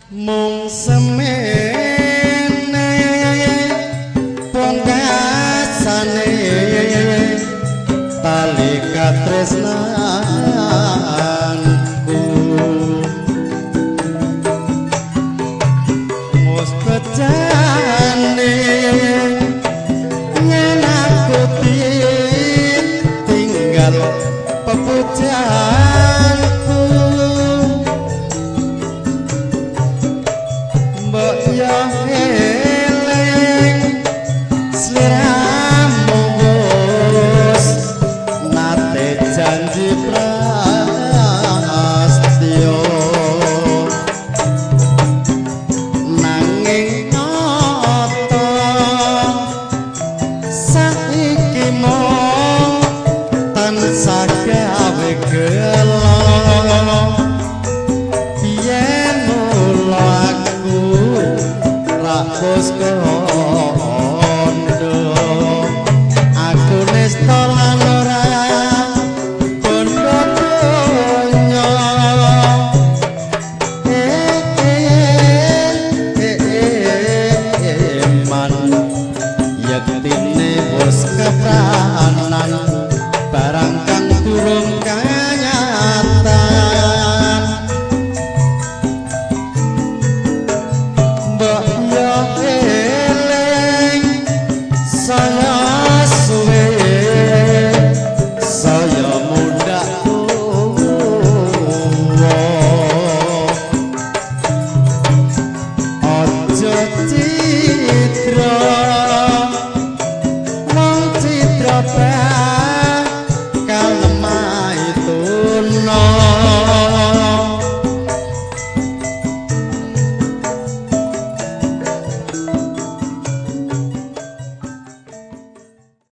Mung semene pungkasane tali katresnanku, mus pecane yen aku tinggal pepujanku. Mbok yo eling sliramu wis nate janji prastyo, nanging nata saiki mung tansah gawe gelo. Biyen mula aku ra wis kondo, aku nista lan